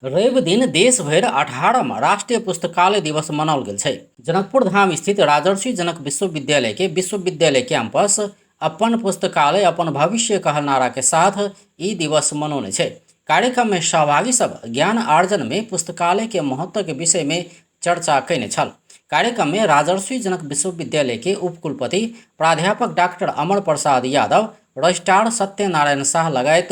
रवि दिन देश भरि 18म राष्ट्रिय पुस्तकालय दिवस मनाओल गेल छै। जनकपुर धाम स्थित राजर्षि जनक विश्वविद्यालय के विश्वविद्यालय कैंपस अपन पुस्तकालय अपन भविष्य कहल नारा के साथ ई दिवस मनौने छै। कार्यक्रम में सहभागी सब ज्ञान आर्जन में पुस्तकालय के महत्व के विषय में चर्चा कयने छल। कार्यक्रम में राजर्षि जनक विश्वविद्यालय के उपकुलपति प्राध्यापक डॉक्टर अमर प्रसाद यादव, रजिस्ट्रार सत्यनारायण शाह लगायत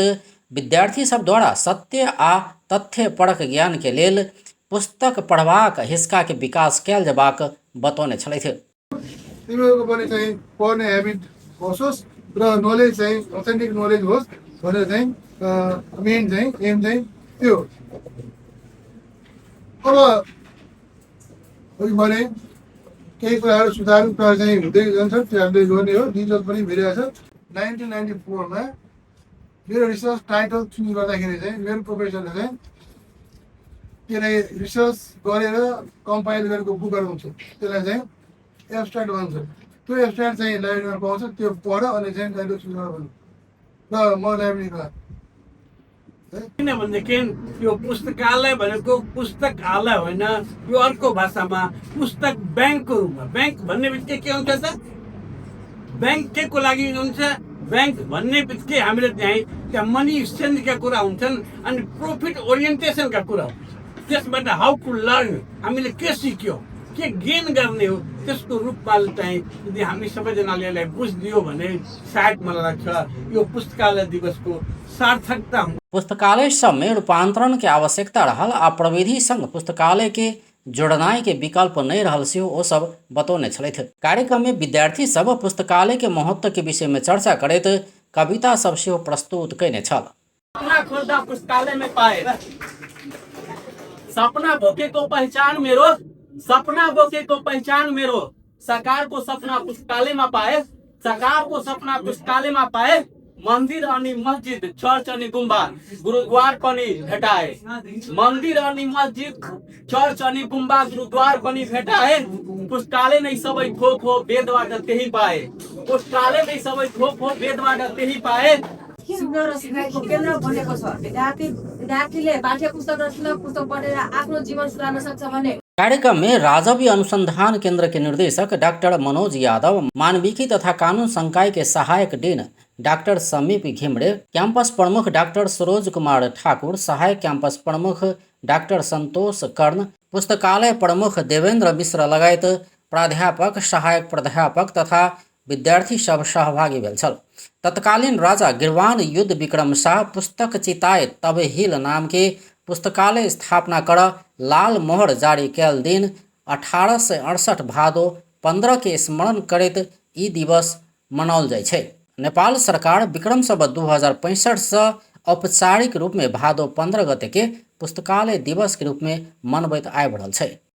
विद्यार्थी सब द्वारा सत्य आ तथ्य परक ज्ञान के लेल पुस्तक पढ़बाक हिस्सा के विकास कयल जेबाक बतौने छलथि। तिमीहरूको पनि चाहिँ पढ्ने हेबिट बसोस् र नलेज चाहिँ अथेन्टिक नलेज होस् भनेर चाहिँ मेन चाहिँ एम चाहिँ त्यो हो। अब अघि भने केही कुराहरू सुधार्ने कुराहरू चाहिँ हुँदै जान्छ, त्यो हामीले गर्ने हो। डिजिटल पनि भइरहेछ। 1994मा मेरो रिसर्च टाइटल चुज गर्दाखेरि चाहिँ मेरो प्रोफेसरले चाहिँ त्यसलाई रिसर्च गरेर कम्पाइल गरेको बुकहरू हुन्छ, त्यसलाई चाहिँ एब्सट्राक्ट भन्छ। त्यो एब्सट्राक्ट चाहिँ लाइब्रेरीमा पाउँछ, त्यो पढ अनि चाहिँ टाइटल चुज गर भन्नु र म लाइब्रेरीमा। किनभनेदेखि यो पुस्तकालय भनेको पुस्तकालय होइन, यो अर्को भाषामा पुस्तक ब्याङ्कको रूपमा। ब्याङ्क भन्ने बित्तिकै के हुन्छ त? ब्याङ्क के को लागि हुन्छ? ब्याङ्क भन्ने बित्तिकै हामीले त्यहाँ मनी एक्सचेन्जका कुरा हुन्छन् अनि प्रोफिट ओरिएन्टेसनका कुरा हुन्छ। त्यसबाट how to learn, हामीले के सिक्यौँ, के गेन गर्ने हो, त्यसको रूपमा चाहिँ यदि हामी सबैजनाले यसलाई बुझिदियो भने सायद मलाई लाग्छ यो पुस्तकालय दिवसको सार्थकता हुन्छ। पुस्तकालय सब में रूपांतरण के आवश्यकता रहल आ प्रविधि संग पुस्तकालय के जोड़नाइ के विकल्प नहीं रहल सेहो ओ सब बतौने छलथि। कार्यक्रम में विद्यार्थी सब पुस्तकालय के महत्व के विषय में चर्चा करैत कविता सब सेहो प्रस्तुत कयने छल। सपना खोज्दा पुस्तकालय में पाए, सपना बोकेको पहिचान मेरो, सपना बोकेको पहिचान मेरो, साकारको सपना पुस्तकालयमा पाए, साकारको सपना पुस्तकालयमा पाए, मन्दिर अनि मस्जिद, चर्च अनि गुम्बा, गुरुद्वार पनि भेटाए, मन्दिर अनि मस्जिद, चर्च अनि गुम्बा, गुरुद्वार पनि भेटाए, पुस्तकालय नै सबै थोक हो, वेदबाट त्यही पाए, पुस्तकालय नै सबै थोक हो, वेदबाट त्यही पाए। सिक्न र सिकाइको केन्द्र बनेको छ। विद्यार्थीले पाठ्य पुस्तक र सुलभ पुस्तक पढेर आफ्नो जीवन सुधार्न सक्छ भने। कार्यक्रम में राजवी अनुसंधान केंद्र के निर्देशक डॉक्टर मनोज यादव, मानविकी तथा कानून संकाय के सहायक डीन डॉक्टर समीप घिमरे, कैंपस प्रमुख डॉक्टर सरोज कुमार ठाकुर, सहायक कैंपस प्रमुख डॉक्टर संतोष कर्ण, पुस्तकालय प्रमुख देवेंद्र मिश्र लगायत प्राध्यापक, सहायक प्राध्यापक तथा विद्यार्थी सब सहभागी भेल छल। तत्कालीन राजा गिरवान युद्ध विक्रम शाह पुस्तक चिताए तब हिल नाम के पुस्तकालय स्थापना कर लाल मोहर जारी कयल दिन 1868 भादो 15 के स्मरण करैत ई दिवस मनाओल जाइ छै। नेपाल सरकार विक्रम संवत 2065 से औपचारिक रूप में भादो 15 गते के पुस्तकालय दिवस के रूप में मनबैत आबि रहल छै।